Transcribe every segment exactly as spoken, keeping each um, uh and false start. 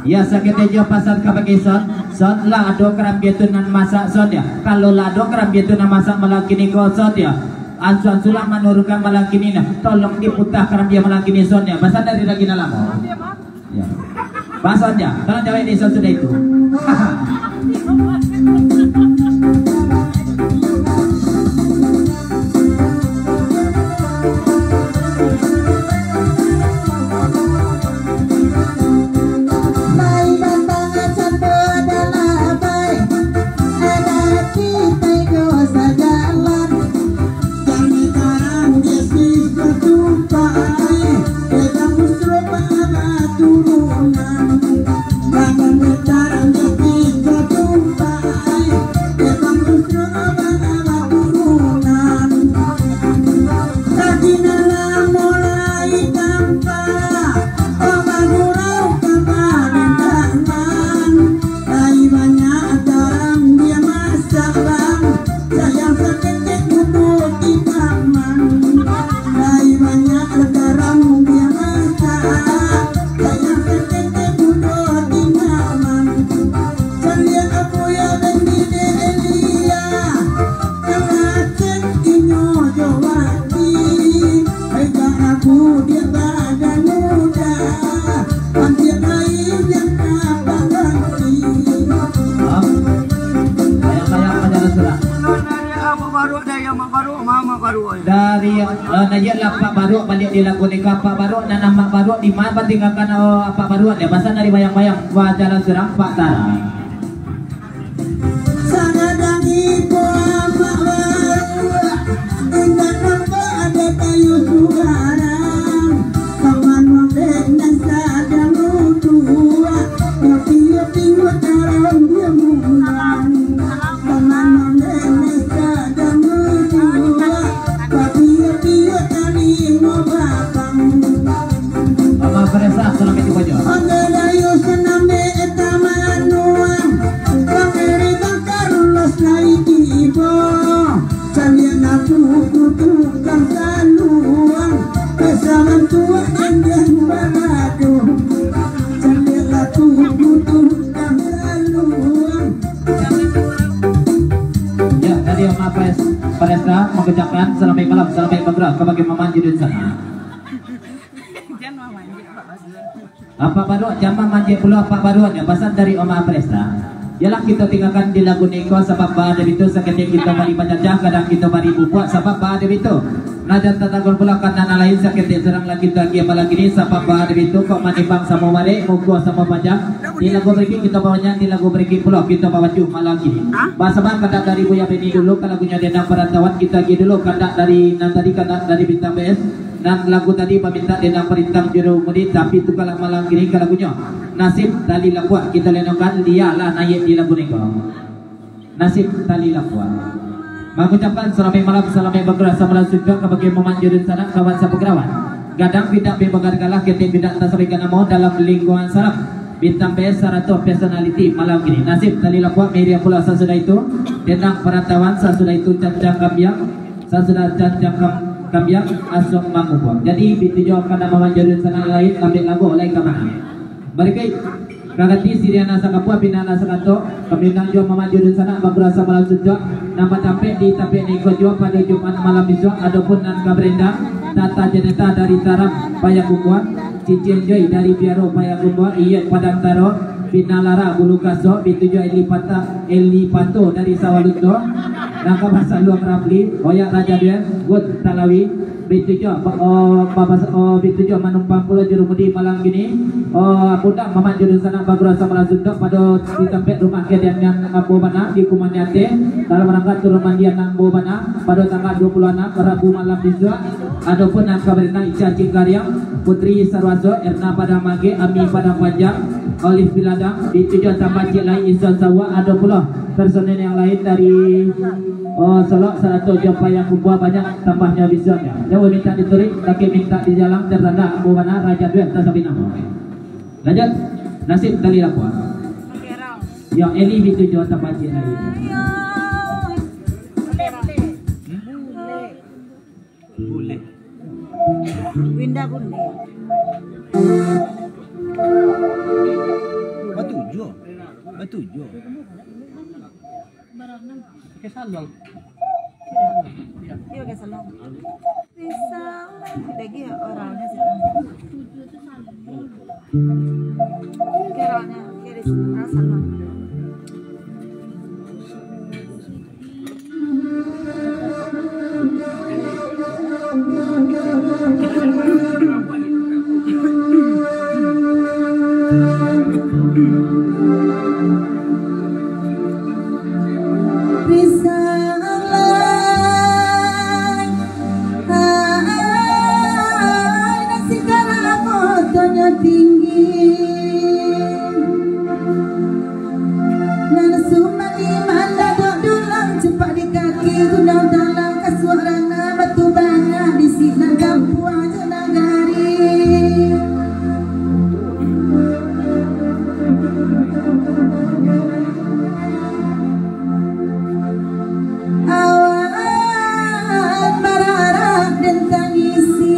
Ya, saketek jo pasan ka bagi Son. Son, lah ado karambia tu nan masak, Son, ya. Kalau lah ado karambia tu nan masak malam kini ko, Son, ya, ansu-ansulah manurunkan malam kini nah. Tolong diputa karambia malam kini, Son, ya. Pasan dari lagi nak lamo. Ya. Pasan, ya. Tolong jawab di Son sudah itu. Bayang-bayang aja lah sudah. Apo baruak dari amak baruak, mamak baruak. Dari, eh, najak lah apak baruak baliak di lagu ni. Ka apak baruak, nan amak baruak di ma, batinggakan, eh, apak baruak. Dia pasan dari bayang-bayang, wah, jalan surang, Pak Tara. Sagadang ipo amak baruak, indak nampak ado kayu sugarang. Kaman mandek nan sadang duduak, tapi iyo tinggu tarang dia mulang. Kaman mandek nan sadang duduak, tapi iyo tinggu talingo babang. Mama Fresa, salamaik tibo jo. Angga dayu sanambe tamanuang, kameri tangkar ulos nai tibo. Caliak laku tukang saluang, pesanan tuak andian balado. Caliak laku tukang saluang. Ya, tadi Oma Pres-, Presta mengucapkan selamat malam, selamat bergerak ka bagi Mamak Judin sana. Apak baruak, jama manjek pulo apak baruak, nyo pasan dari Oma Presta. Yalah, kito tinggakan di lagu niko, sabab baa dek itu, saketek kito bari bacacah, kadang kito bari bubuak, sabab baa dek itu. Nah, jan tatagor pulo ka nan lain, saketek surang lah kito agiah malam kini, sabab baa dek itu, kok manimbang samo barek, muko samo panjang. Di lagu barikik kito babanyak, di lagu barikik pulo kito babaco malam kini. Basamo kandak dari Buya Beni dulu, ka lagunyo Dendang Parantauan, kito agiah dulu kandak dari nan tadi, kandak dari Bintang B S. Nan lagu tadi bamintak Dendang Parintang Juru Mudi, tapi tukarlah malam kini ka lagunyo Nasib Tali Lapuak. Kito lenokan, Lia lah naiak di lagu niko. Nasib Tali Lapuak. Mangucapkan salamaik malam, salamaik bagerak, samalam suntuak ka bagi Mamak Judin sanak, kawan sapagerawan. Gadang bidak bi bagargalah, ketek bidak tasabaikan namo dalam lingkungan salam. Bintang B S sarato personaliti malam kini. Nasib Tali Lapuak, Miriam pulo sasudah itu. Dendang Parantauan sasudah itu, Cancang Kambiang. Sasudah Cancang Kam-, Kambiang, Asok Mangubuang. Jadi, bitujuah ka nan Mamak Judin sanak lain, lambek lagu lai ka ma. Barikik, ka ganti siriah nan sakapua, pinang nan sakato, kami undang juo Mamak Judin sanak, bagerak samalam suntuak, nan batampek di tampek niko juo pado Jumaik malam bisuak, adopun nan ka barendang, tata janata dari Taram, Payakumbuah, Cincin Joy dari Biaro Payakumbuah, Iyek Padang Taro, Pinalara Bulu Kasok, bitujuah Eli Pata-, Eli Pato dari Sawah Lunto, nan ka basaluang Ramli, Oyak Raja Duel, Gun Talawi, bitujuah, oh, babas-, oh, bitujuah manumpang pulo Juru Mudi malam kini, oh, Bundang Mamak Judin sanak, bagerak samalam suntuak pado di tampek rumah kejadian ambo bana di Kumande Ateh, dalam rangka turun mandian ambo bana pado tanggal dua puluh anam Rabu malam bisuak. Adopun nan ka barendang Ica Cingkariang, Putri Sarwaso, Erna Padang Mangge, Ami Padang Panjang, Olive Piladang, bitujuah tambah ciek lai Isan Sawah, ado pulo personil yang lain dari, oh, Solok, sarato jo Payakumbuah, banyak tambahnyo bisuaknyo. Jauah mintak dituruik, laki mintak dijalang, tertanda ambo bana, Raja Duel, tasabik namo. Lanjut, Nasib Tali Lapuak. Yo, Eli bitujuah tambah ciek lai. Buleh. Winda Buleh. Tujuh. Pakai salon. Iya, pakai salon. Lagi ya orangnya sih. Oke, orangnya. Oke, di sini. Ah, salon. Risalah, hai, nan sikarak kotonyo tinggi. Nan sumani mandadok dulang, cupak di kaki gunang talang, kasuak ranah batu banyak, di sinan kampuang jo nagari. Awan bararak den tangisi.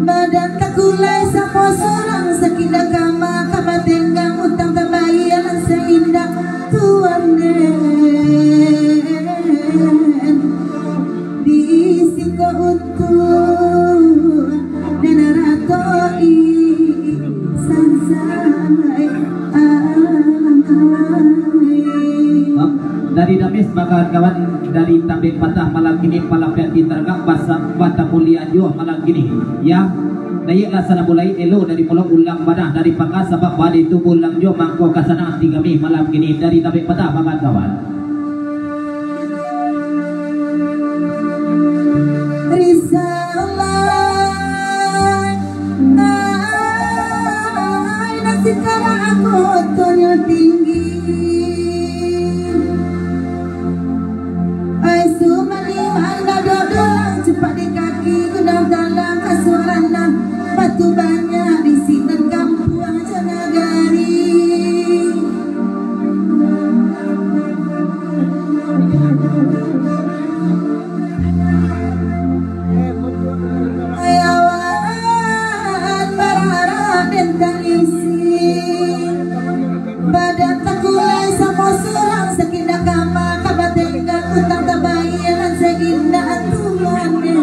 Badan takulai samo surang, sakik dakama ka batenggang, utang tabayia nan saindak tuan den. Di siko untuak nan arato i sansai amai. Dari Damis, kawan-kawan, dari Tabek Patah malam kini, palapian di taragak basa batamuliaan juo malam kini. Ya, naiaklah sana mulai elo dari mulo ulang badah dari pangka, sabab badi tu pulang juo mangko ka sana ati kami malam kini dari Tabek Patah, kawan-kawan. Risalah, ai, nan sikarak kotonyo tinggi. Ai, sumani mandadok dulang, cupak di kaki gunang talang, kasuak ranah batu banyak, di sinan kampuang jo nagari. Awan bararak den tangisi. Badan takulai samo surang, sakik dakama ka batenggang, utang tabayia nan saindak tuan den.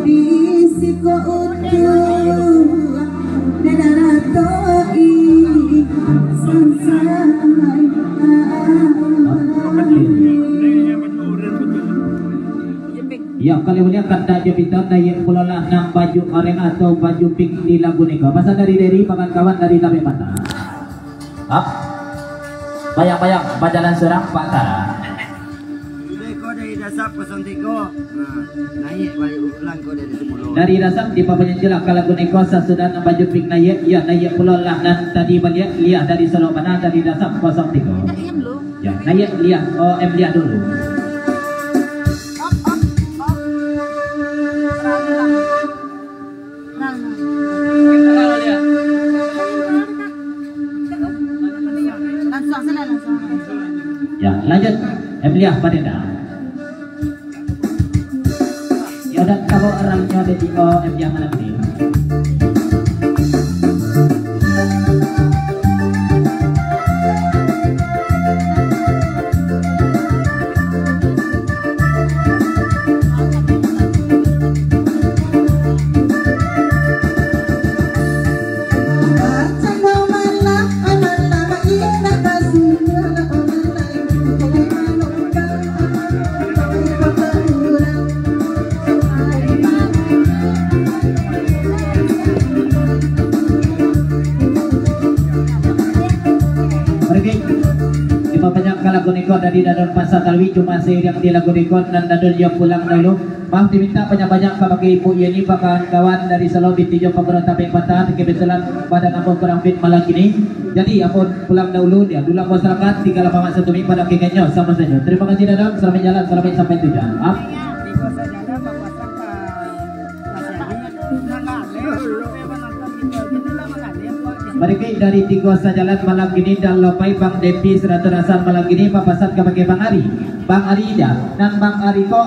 Di siko untuak nan arato i sansai. Ya, kalau boleh kata jo bintang, naiak pulolah nan baju oreng atau baju pink di lagu niko. Masa dari Deri, kawan-kawan dari Tabek Patah. Hap. Bayang-bayang, bajalan surang, Pak Tara. Sudah ko dari Dasap kosong tigo. Nah, naiak baliak ulang ko dari samulo. Dari Dasap, dipabanyak jelas ka lagu niko, sasudah nan baju pink naiak, ya, naiak pulolah nan tadi baliak, liah dari Solok Bana, dari Dasap kosong tigo. Ya, naiak liah, O M liah dulu. Langsung saja, langsung. Ya, lanjut. M liah, Pak Denda. Ya udah, kalau orangnya ada di, oh, M liah malam ini. Oke, dipabanyak ka lagu niko dari Dadon Pasar Talwi, cuma seiring di lagu niko nan Dadon yang pulang dahulu. Maaf diminta banyak-banyak kabake Ibu Yeni, kawan-kawan dari Solo, Binti jo Pagaro Tabek Patah, kebetulan badan ambo kurang fit malam kini. Jadi, ambo pulang dahulu, ya, dulang masyarakat, tinggal mamak satu mik pada kengkenyo, samo sajo. Terima kasih, Dadon. Selamat jalan, selamat sampai tujuan. Maaf. Barikik dari Tigo Sajalan malam kini, dan lopai Bang Depi seratus rasan malam kini, papasan kabake Bang Ari. Bang Ari ida, nan Bang Ari ko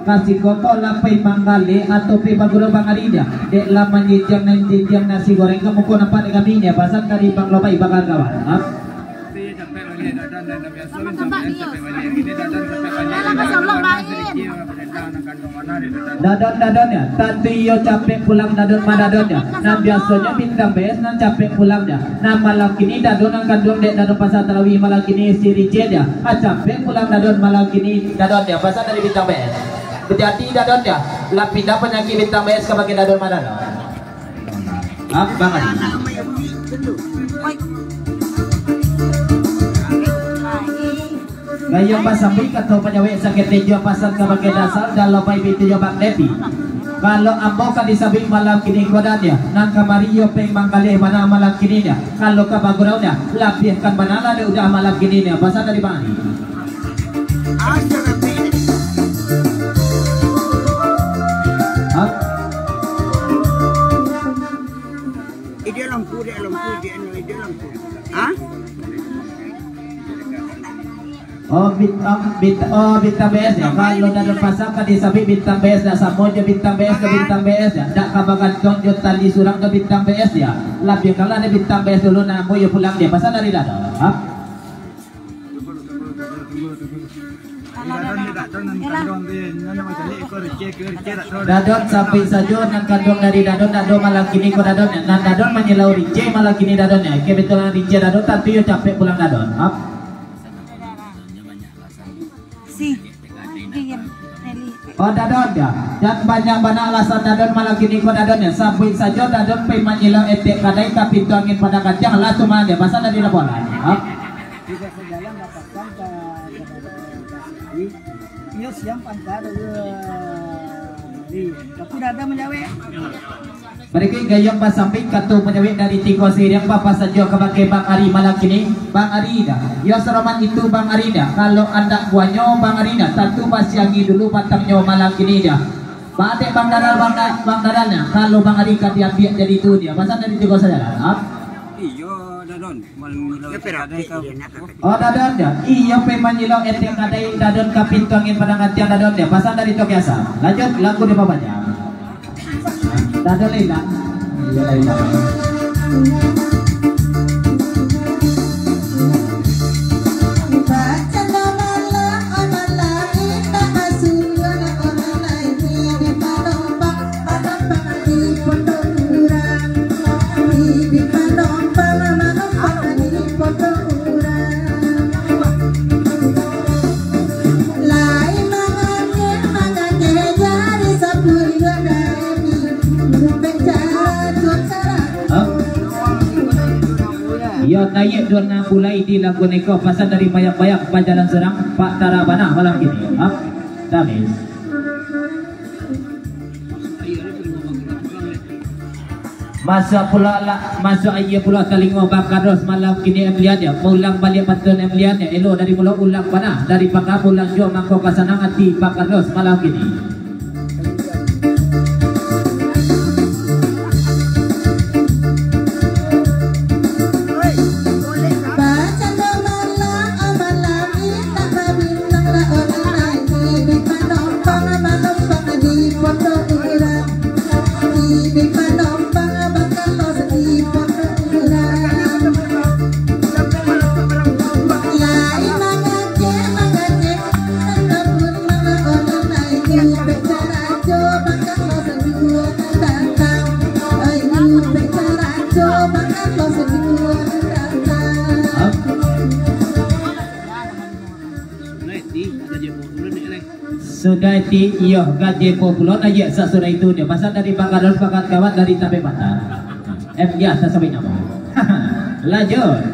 Ka siko ko lah pai manggaleh atau pai bagurau Bang Ari nyo. Dek lah manjijang nan jijang nasi goreng ka muko nampak dek kami nyo. Pasan dari Bang Lobai bakal kawan. Ha? Dadon-dadon nyo, tantu iyo capek pulang dadon madadon nyo. Nan biasonyo bintang B S nan capek pulang nyo. Nan malam kini dadon nan kanduang dek dadon Pasar Tarawih malam kini si Rijal nyo. Ah, capek pulang dadon malam kini dadon nyo. Pasan dari bintang B S. Jadi dadon nyo, lah pindah panyakik bintang B S ka bagian dadon madadon. Abang Adi. Gayuang basambuik kato panyawek sakete juo pasan ka bagian dasar dalam bai bintu jo Bang Devi. Kalau ambo ka disambuik malam kini ko dan yo, nan kamari iyo peng manggaleh bana malam kini nyo. Kalau ka bagurau nyo, labiahkan bana lah dek udah malam kini nyo. Pasan dari Bang Adi. Hah? Ide lampu, ide lampu, ide anu, ide lampu. Hah? Oh, bintang, bintang, oh, bintang B S yo. Kalau dari pasar ka disambuik bintang B S, dak samo jo bintang B S jo bintang B S yo. Dak ka bagantuang jo tali surang jo bintang B S yo. Labiah kalah dari bintang B S dulu, nah, ambo yo pulang dia. Pasan dari dado. Hah? Dadon sampai sajo nan kanduang dari dadon, dadon malam kini ko dadon. Nan dadon manyilau Rice malam kini dadon yo. Kebetulan Rice dadon, tapi yo capek pulang dadon. Hap. Si. Diam, Nelly. Oh, dadon yo. Dan banyak bana alasan dadon malam kini ko dadon yo. Sampai sajo dadon pai manyilau etek kadai ka pintu angin Padang Kancang lah tu mah dia. Pasan dari laporan. Hap. Tidak sejalan dapatkan ka, ka, ka, ka, ka, Iyo, siang pantar, iyo. Tapi dak ado manjawek. Barikik gayuang basambuik kato panyawek dari Tiko Siriang, bapa sajo ka bakeh Bang Ari malam kini. Bang Ari dah. Yo, saroman itu Bang Ari dah. Kalau andak buahnyo Bang Ari dah, tantu basiangi dulu batangnyo malam kini dah. Badek Bang Daral, Bang Da-, Bang Daral dah. Kalau Bang Ari ka diambiak jadi tu dia. Pasan dari Tiko Siriang. Hap. Iyo, dadon. Oh, dadon yo. Iyo pai manyilau etek kadai dadon ka pintu angin Padang Kancang dadon yo. Pasan dari Toke Asa. Lanjut, lagu di bawahnya. Dadon Lila. Iyo, Lila. Hah? Yo, naiak duo nan bulai di lagu neko, pasan dari bayang-bayang bajalan surang, Pak Tarabana malam kini. Hah? Damis. Masuak pulo lah, masuak aia pulo talingo Bang Kardos malam kini, M Lian yo. Maulang baliak pantun M Lian yo. Elok dari mulo ulang bana, dari pangka pulang juo mangko ka sanang ati Bang Kardos malam kini. Sudah ti, iyo, gaji po pulo naiak sasudah itu dia. Pasan dari Bang Kadal, Bang Kawat dari Tabe Mata. M G atas sampai nama. Lanjut.